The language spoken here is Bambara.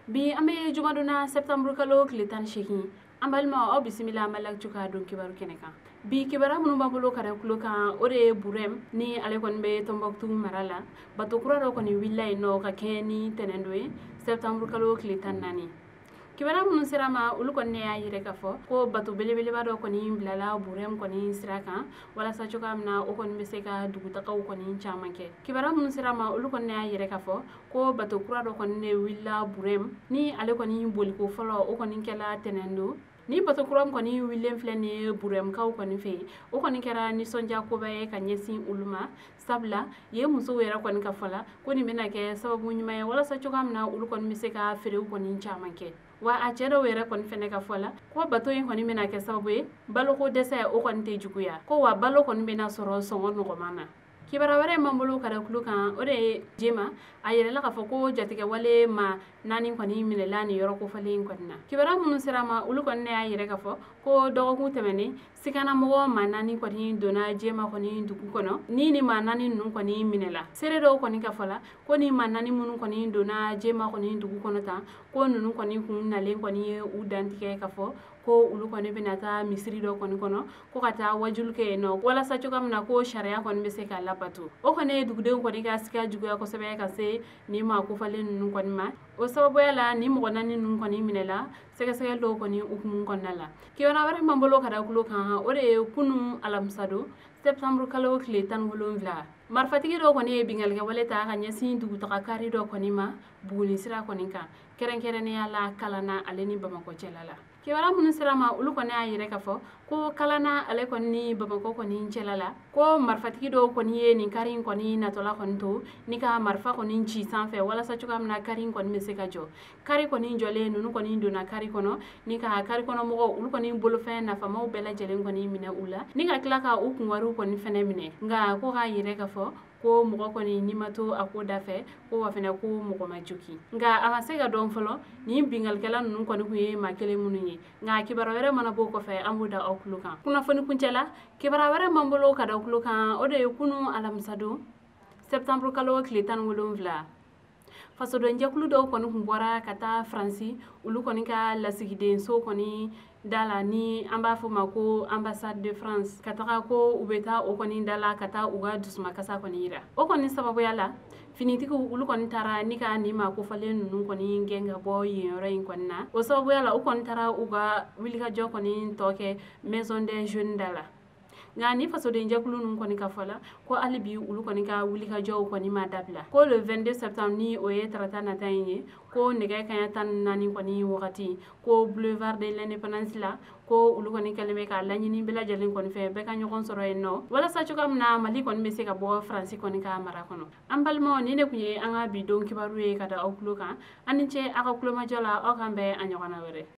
Bi an bɛ jumadon septembre kalo tile 18. An balimaw, aw bisimila Mali Actu ka don kibaru kɛnɛ kan. Bi kibaruya minnu b'an bolo ka da tulo kan, o de ye Burɛm ni ale kɔni bɛ Tɔnbɔkutu mara la. Bato kura dɔ kɔni wulila yen nɔ ka kɛɲɛ ni tɛnɛn don ye, septembre kalo tile 14. Kibaruya minnu sera ma, olu kɔni ne y'a yɛrɛ k'a fɔ ko bato belebeleba dɔ kɔni bilala Burɛm kɔni sira kan, walasa cogoya min na o kɔni bɛ se ka dugutagaw kɔni caman kɛ. Kibaruya minnu sera ma, olu kɔni ne y'a yɛrɛ k'a fɔ ko bato kura dɔ kɔni ne wulila Burɛm ni ale kɔni boliko fɔlɔ, o kɔni kɛla tɛnɛn don. Ni bato kura min kɔni wulilen filɛ nin ye Burɛmkaw kɔni fɛ yen, o kɔni kɛra nisɔndiya koba ye ka ɲɛsin olu ma, sabula yen musow yɛrɛ kɔni ka fɔ la ko nin bɛna kɛ sababu ɲuman ye walasa cogoya min na olu kɔni bɛ se ka feerew kɔni caman kɛ. Wa a cɛ dɔw yɛrɛ kɔni fɛnɛ ka fɔ la ko bato in kɔni bɛna kɛ sababu ye baloko dɛsɛ o kɔni tɛ juguya, ko wa balo kɔni bɛna sɔrɔ sɔngɔ nɔgɔman na. Kibaruya wɛrɛ min b'an bolo ka da tulo kan, o de ye Jema a yɛrɛla k'a fɔ ko jatigɛwale maa 4 kɔni minɛla nin yɔrɔ kofɔlen in kɔni na. Kibaruya minnu sera ma, olu kɔni ne y'a yɛrɛ k'a fɔ ko dɔgɔkun tɛmɛnen sikanamɔgɔ maa 4 kɔni donna Jema kɔni dugu kɔnɔ, ni maa 4 ninnu kɔni minɛla. Seere dɔw kɔni ka fɔ la ko ni maa 4 minnu kɔni donna Jema kɔni dugu kɔnɔ tan, ko ninnu kɔni kun nalen kɔni ye u dantigɛ k'a fɔ ko olu kɔni bɛna taa misiri dɔ kɔni kɔnɔ ko ka taa wajulu kɛ yen nɔ, walasa cogoya min na ko sariya kɔni bɛ se ka labato. O kɔni ye dugudenw kɔni ka siga juguya kosɛbɛ ka se nin maa kofɔlen ninnu kɔni ma. O sababuya la nin mɔgɔ 4 ninnu kɔni minɛla sɛgɛsɛgɛli dɔw kɔni hukumu kɔnɔna la. Kibaruya wɛrɛ min b'an bolo ka da tulo kan, o de ye kunun alamisa don septembre kalo tile 17. Marifatigi dɔw kɔni ye binkannikɛwale ta ka ɲɛsin dugutaga kari dɔ kɔni ma Buguni sira kɔni kan, kɛrɛnkɛrɛnnenya la Kalana ale ni Bamakɔ cɛla la. Kibaruya minnu sera ma, olu kɔni y'a yɛrɛ k'a fɔ ko Kalana ale kɔni ni Bamakɔ kɔni cɛla la, ko marifatigi dɔw kɔni ye nin kari in kɔni natɔla kɔni to ni ka marifa kɔni ci sanfɛ walasa cogoya min na kari in kɔni bɛ se ka jɔ. Kari kɔni jɔlen, ninnu kɔni donna kari kɔnɔ ni ka kari kɔnɔ mɔgɔw olu kɔni bolofɛn nafamaw bɛɛ lajɛlen kɔni minɛ u la, ni ka tila ka u kunwariw kɔni fɛnɛ minɛ. Nka ko k'a yɛrɛ k'a fɔ ko mɔgɔ kɔni n'i ma to a ko da fɛ, ko wa fɛnɛ ko mɔgɔ ma jogi. Nka a ma se ka dɔn fɔlɔ nin binkannikɛla ninnu kɔni kun ye maa kelen minnu ye. Nka kibaruya wɛrɛ mana bɔ o kɔfɛ, an b'o da aw tulo kan. Kunnafoni kuncɛ la, kibaruya wɛrɛ m'an bolo ka da aw tulo kan, o de ye kunun alamisa don septembre kalo tile 17. Fasodenjɛkulu dɔw kɔni kun bɔra ka taa Faransi olu kɔni ka lasigidenso kɔni da la, ni an b'a fɔ ma ko ambassade de France, ka taga ko u bɛ taa o kɔni da la ka taa u ka dusumakasa kɔni yira. O kɔni sababuya la finitigiw olu kɔni taara ni ka nin maa kofɔlen ninnu kɔni gɛn ka bɔ yen yɔrɔ in kɔni na. O sababuya la u kɔni taara u ka wulikajɔ kɔni tɔ kɛ maison des jeunes da la. Nka ni fasodenjɛkulu ninnu kɔni ka fɔ la ko hali bi olu kɔni ka wulikajɔw kɔni ma dabila, ko le 22 septembre ni o ye tarata nata in ye, ko nɛgɛ kanɲɛ 14 kɔni wagati, ko boulevard de l'indépendance la, ko olu kɔni kɛlen bɛ ka laɲini bɛɛ lajɛlen kɔni fɛ bɛɛ ka ɲɔgɔn sɔrɔ yen nɔ, walasa cogoya min na Mali kɔni bɛ se ka bɔ Faransi kɔni ka mara kɔnɔ. An balimaw, nin de kun ye an ka bi don kibaru ye ka da aw tulo kan. An ni ce aw ka kulomajɔ la, aw k'an bɛn a ɲɔgɔnna wɛrɛ.